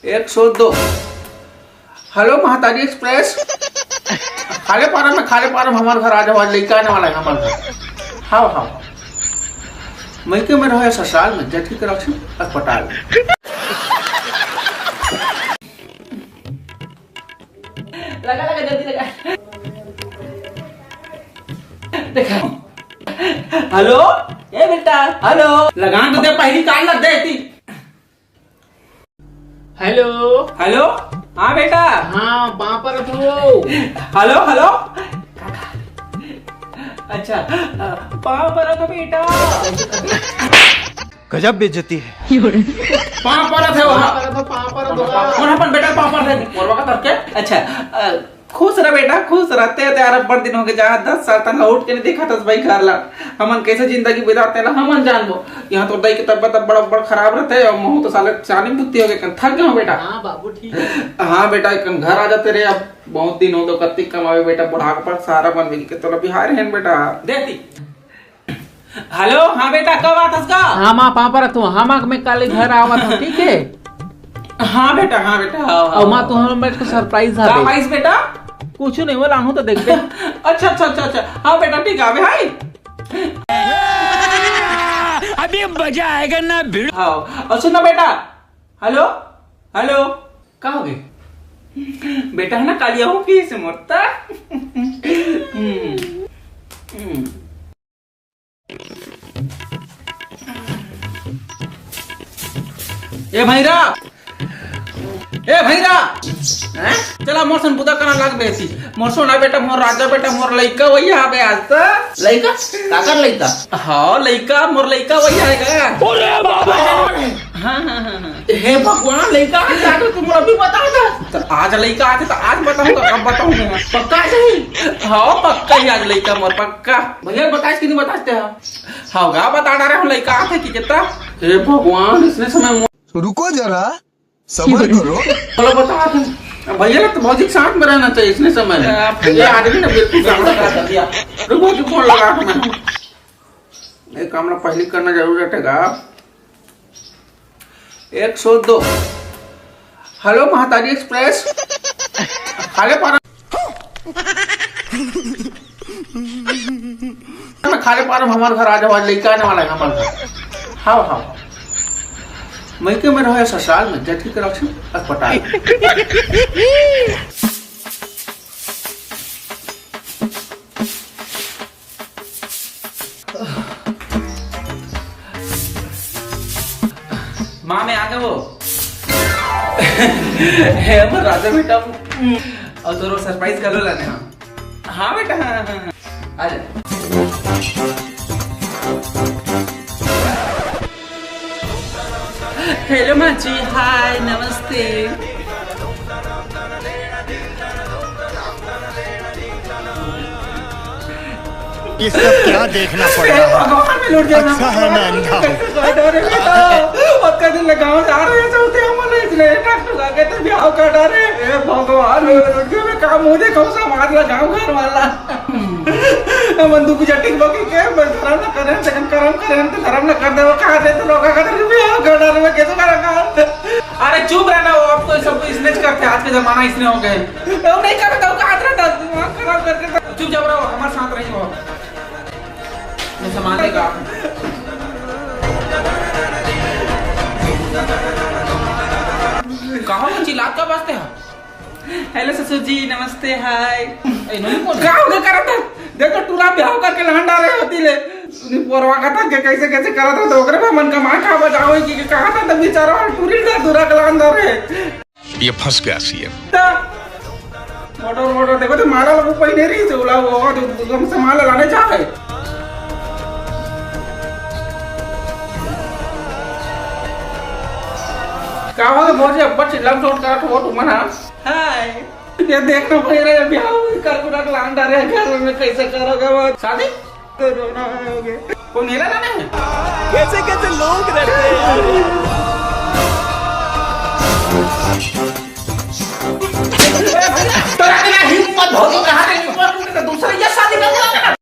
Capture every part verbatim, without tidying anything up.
एक सौ दो। हेलो, महतारी एक्सप्रेस। खाले पारा में, खाले पारा में हमार घर आ जाओ, आज लइका आने वाला है हमार घर। हाव, हाव। मइके में रहो या ससुराल में, जठी के रखी अस्पताल में। लगा, लगा, जल्दी लगा। देखा। हेलो, ए बेटा, हेलो। लगान तो दे, पहली कान लग दे थी। हेलो। हेलो। हाँ बेटा। हाँ, पाँव परत हो। Hello, hello. अच्छा, पाँव परत हो बेटा। गजब बेइज्जती है। पाँव परत हे वहाँ। पाँव परत हो, पाँव परत हो। कौन अपन बेटा पाँव परत हे? मोरवा का तरके? अच्छा, अ, खुश रह बेटा, खुश रह। ते तो यार, बड़ दिन हो गए, जहाँ दस साल तक उठ के नहीं देखा था भाई घर ला। हमन कैसे जिंदगी बिताते ला, हमन जानबो। यहाँ तो दाई के तबियत अब बड़ा, बड़ खराब रहते हैं, और महू तो साले चानी बुत्ती हो गए, थक गए हो बेटा। हाँ बाबू, ठीक है। हाँ बेटा, एक घर आ जाते रे, अब बहुत दिन हो गए, कत्ती कमावे बेटा, बुढ़ापा पर सारा बन मिल के तोला बिहार है बेटा। देती। हेलो, हाँ बेटा, कब आथस का? हाँ माँ, पाँव परत हूँ। हाँ माँ, मैं कल घर आवत हूँ, ठीक है? हाँ बेटा, हाँ बेटा, हाँ, हाँ। और माँ, तू हमन बैठ के सरप्राइज का है। सरप्राइज बेटा? कुछ नहीं, वो लानू तो देखते। अच्छा, अच्छा, अच्छा, अच्छा। हाँ बेटा, ठीक है, अबे हाय। अभी मजा आएगा ना भिड़ू। हाँ, और सुन ना बेटा, हेलो, हेलो, का हो गए? बेटा है ना, कालिया हो गई से मरता। हम्म, हम्म। ए भैरा, ए भैरा, हैं? चला मोर सन बुता करन लाग बेसी। मोर सोना बेटा, मोर राजा बेटा, मोर लइका वही आबे आज त। लइका? काकर लइका? हाँ, लइका, मोर लइका वही आएगा। अरे बाबा! हाँ, हाँ, हाँ, हाँ। हे भगवान, लइका आज आगे तुम अभी बता दो। तो आज लइका आथे तो आज बताऊंगा, कब बताऊंगा? पक्का सही? हाँ, पक्का ही आज लइका मोर, पक्का। भैया बताइस कि नहीं बताइस ते? हाँ गा, बता डारे हूँ लइका आथे कि कितना। हे भगवान, इसने समय मो- रुको जरा, सबर करो। चलो बता दे। भैया तो भौजी के साथ में रहना चाहिए इसने समय में। ये आदमी ना बिल्कुल काम खराब कर दिया। रुको, भौजी फोन लगा के मैं। ये काम ना पहले करना जरूर रहेगा। एक सौ दो। हेलो महतारी एक्सप्रेस। खाले पारा में, खाले पारा में हमार घर आ जाओ, आज लइका आने वाला है हमार घर। हाव, हाव। मइके में रहो या ससुराल में, जठी के रखी अस्पताल। माँ, मैं आ गया वो। हे हमर राजा बेटा, और तोरो सरप्राइज कर लो लाने। हाँ, हाँ बेटा, हाँ, हाँ, हाँ। आ जा। हेलो माँ जी, हाय, नमस्ते। ये सब क्या देखना पड़ रहा है? भगवान में लुट जाना। अच्छा है मैं अंधा हूँ। कैसे काटा रे बेटा? पक्का दिन लगाओ जा रहे हैं, चलते हम लोग इसने डॉक्टर का कहते ब्याह काटा रे। हे भगवान, लुट गए, मैं काम मुझे कौन सा मार लगाऊं घर वाला? मन दुख जटिक बकी के, मैं धर्म ना करें, सेकंड कर्म करें, तो धर्म ना कर दे, वो कहा दे, तो लोग का कहते ब्याह काटा रे, मैं कैसे करा? अरे चुप रहना, वो आपको सब इसने करते, आज के जमाना इसने हो गए। तो नहीं करता, वो कहा था, दिमाग खराब करके तो चुपचाप रहो, हमारे साथ रहिए। वो मैं संभाल लेगा। कहाँ वो चिल्लात का बजते हैं? हेलो ससुर जी, नमस्ते, हाय। ए, नहीं बोल। का हो गया करत? देखो, टूरा ब्याह करके लहन डारे होती ले। सुनी पोरवा कथा के कैसे, कैसे करत रहे, तो ओकरे पे मन का मार खा बजाओ कि, कि कहा था तब बेचारा टूरी का दूरा का लहन डारे। ये फंस गया सीएम। मोटर, मोटर, देखो तो माला लोग पहने रही से उला वो, जो तुम से माला लाने जाए। का हो गया भौजी, अब्बा चिल्ला चोट करत हो तुम ना? हाय। ये देखना पड़ रहा है, अभी आओ, कर पूरा लान डारे घर में, कैसे करोगे वो? शादी? कोरोना हो गया। कौन हेला ना है? कैसे कैसे लोग रहते हैं यार। तोरा के ना हिम्मत हो तो कहाँ के निकल, तू तो दूसरे के शादी कर ले।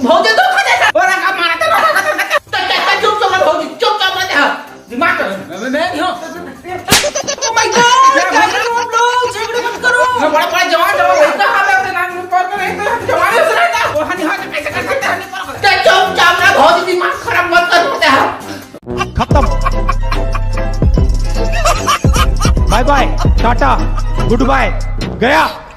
भौजी तो खा जाता। और का मारा तो, तो, तो, तो, तो, चुप, चुप, bye bye, tata, good bye, गया।